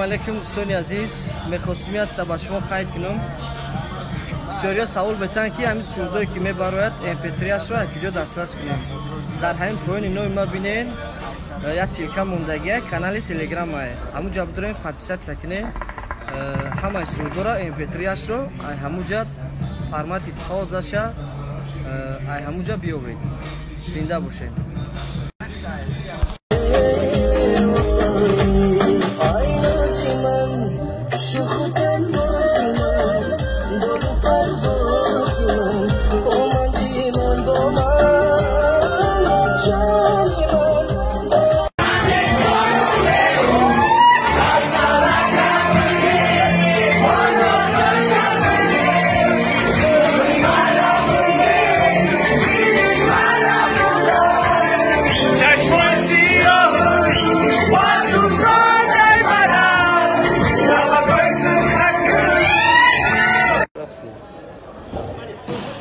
Алейкум, дӯстони азиз. Мехостум як ба шумо қайд кунам. Бисёриҳо савол метаҳанд, ки ҳамин сурудое, ки мебарояд, mp3-ашро аз куҷо дастрас кунем. Дар ҳамин поёни номи ма бинед, як ссылка мондагия, канали телеграмае. Ҳамун ҷа бидорем, подписаться кунед. Ҳамаи сурудҳоро, mp3-ашро ай ҳамун ҷа, формати тозаша ай ҳамун ҷа биёбед. Зинда бошед.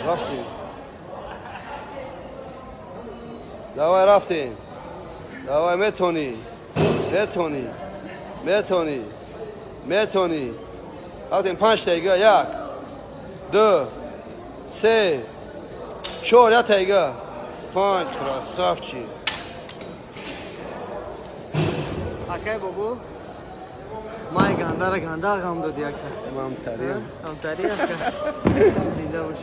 Рафтем. Давай, рафтем. Давай, метонӣ. Метонӣ. Метонӣ. Метонӣ. Рафтем, панҷ тайга. Як. Ду. Се. Чор, як тайга. Панҷ, красавчик. Акай бобо, май гандара ганда ғам доди, ака. Мамтарим. Мамтари, ака. Зинда бош.